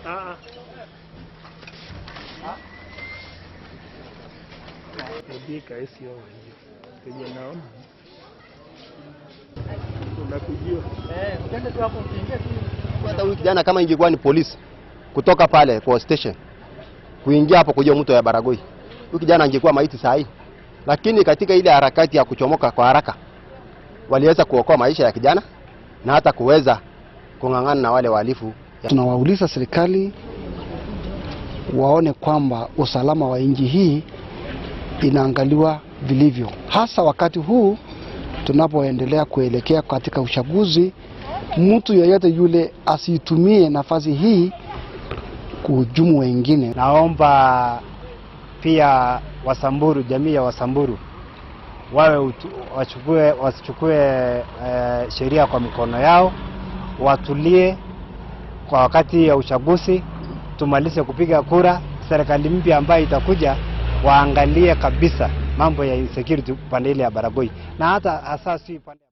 Ah. Sio kenye naona unakujua. Hata huyu kijana kama ingekuwa ni polisi kutoka pale kwa station kuingia hapo kujua mtu ya Baragoi, huyu kijana angekuwa maiti saa hii, lakini katika ile harakati ya kuchomoka kwa haraka waliweza kuokoa maisha ya kijana na hata kuweza kung'ang'ana na wale wahalifu. Tunawauliza serikali waone kwamba usalama wa nchi hii inaangaliwa vilivyo, hasa wakati huu tunapoendelea kuelekea katika uchaguzi. Mtu yeyote yule asiitumie nafasi hii kuhujumu wengine. Naomba pia Wasamburu, jamii ya Wasamburu wawe wachukue, wasichukue sheria kwa mikono yao, watulie kwa wakati ya uchaguzi, tumalize kupiga kura. Serikali mpya ambayo itakuja waangalie kabisa mambo ya insecurity pande ile ya Baragoi na hata hasa si pande